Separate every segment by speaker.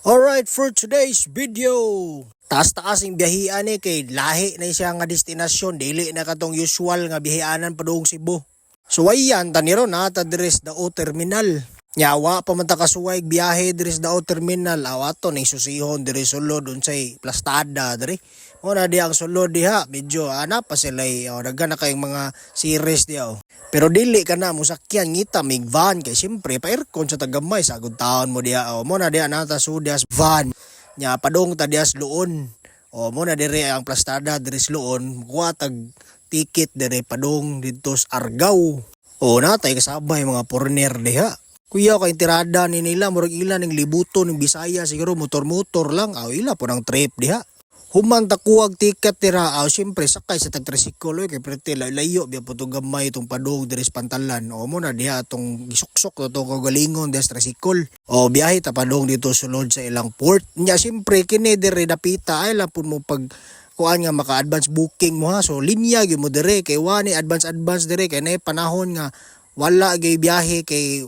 Speaker 1: Alright, for today's video. Taas-taas yung biyahian eh, kay lahi na siya nga destinasyon. Dili na katong usual nga biyahianan padung Cebu. So ayan, taniro na ta diri sa Dao Terminal. Nyawa pa man ta kasuway biyahe diri sa Dao Terminal. Aw, ato ning susihon diri sulod unsay plastada diri. Mo na di ang sulod diha, medyo ana pa sila, oh, daghan na kayong mga series diha, oh. Pero dili ka na musakyan, ngita mig van kay siyempre pa aircon sa tagamay sa agud taon mo diha. Oh, mo na diha nata sudyas van. Nya padung ta diha sa Loon. O mo na dire ang plastada diri sa Loon, kuha tag ticket dire padung didto sa Argao. O natay kasabay mga foreigner diha. Kuya kay tirada ni nila, murag ila ning libuto ning Bisaya siguro, motor-motor lang aw ila po ng trip diha. Human ta kuwag ticket tira, aw siyempre sakay sa tag tricycle oy, kay prete layo biya po tong gamay itong padung diri sa Pantalan. O mo na diha atong gisuksok to kagalingon diha sa tricycle. O biyahe ta padung dito sulod sa ilang port. Nya siyempre kini diri dapita ay lang pud mo pag kuan nga maka-advance booking mo ha. So linya gyud mo dire kay wa ni advance advance dire kay nay panahon nga wala gyud biyahe kay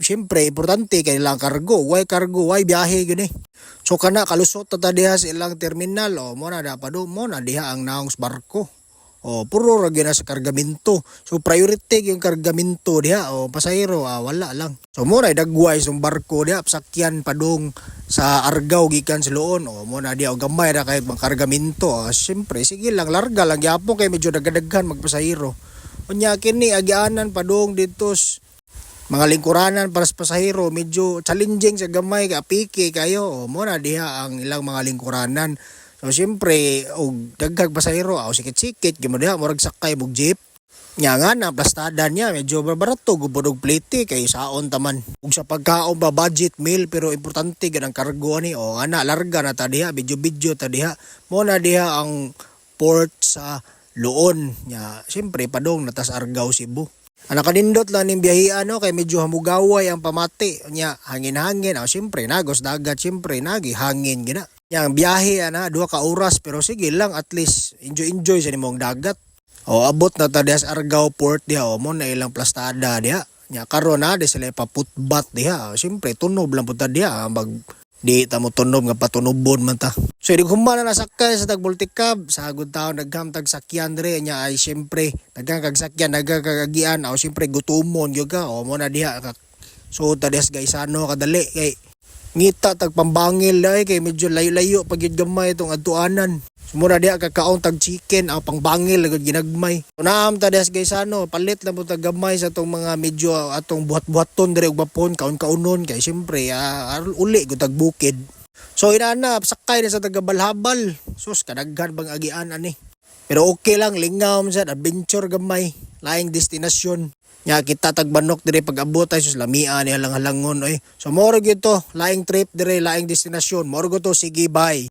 Speaker 1: siyempre importante kay ilang cargo. Why cargo, why biyahe gyud eh. So kana kalusot ta diha sa ilang terminal, o mo na da pa do mo na diha ang naong sa barko. O puro ra gyud na sa kargamento. So priority yung kargamento diha, o pasahero, ah, wala lang. So mo na dagway sa barko diha sakyan padung sa Argao gikan sa Loon. O mo na diha, o gamay ra kay bang kargamento. Ah, siyempre sige lang, larga lang gyapon kay medyo dagdaghan magpasahero. Unya kini agianan padung didto mga lingkuranan para sa pasahero, medyo challenging sa gamay kay apiki kayo. O mo na diha ang ilang mga lingkuranan. So siyempre og daghang pasahero, aw sikit-sikit gyud mo diha, murag sakay og jeep. Nya nga na plastada niya medyo barato gubod og plete kay saon taman. Ug sa pagkaon ba, budget meal, pero importante gid ang kargo ani. O ana larga na ta diha, video-video ta diha. Mo na diha ang port sa Loon. Nya siyempre padong natas Argao, Cebu. Ang nakanindot lang ning biyahian no kay medyo hamugaway ang pamati. Nya hangin-hangin, ah, siyempre nagos dagat, siyempre nagi hangin gina. Nya ang biyahe ana 2 ka oras, pero sige lang, at least enjoy enjoy sa nimong dagat. O abot na ta diha sa Argao Port diha, o mo na ilang plastada diha. Nya karon na di sila ipaputbat diha. Siyempre tunob lang pud ta diha, mag di ta mo tunob nga patunobon man ta. So idi human na nasakay sa tag multicab sa agud taon, nagham tag sakyan dire. Nya ay siyempre daghang kag sakyan, daghang kag agian, aw siyempre gutumon gyud ka. O mo na diha ka so ta diha sa Gaisano kadali kay ngita tag pambangil ay kay medyo layo-layo pag gyud gamay itong adtuanan. So mura diha kakaon tag chicken, aw pangbangil gud ginagmay. Unaam ta diha sa Gaisano, palit lang po tag gamay sa atong mga medyo atong buhat-buhaton dire og bapon, kaon-kaonon kay siyempre uli gud tag bukid. So inana sakay na sa tagabalhabal. Sus, kadaghan bang agian ani. Pero okay lang, lingaw man sad, adventure gamay, laing destinasyon. Nya kita tag manok dire pag abot ay sus, lamia ni halang-halangon oy. So moro gyud to, laing trip dire, laing destinasyon. Moro to, sige, bye.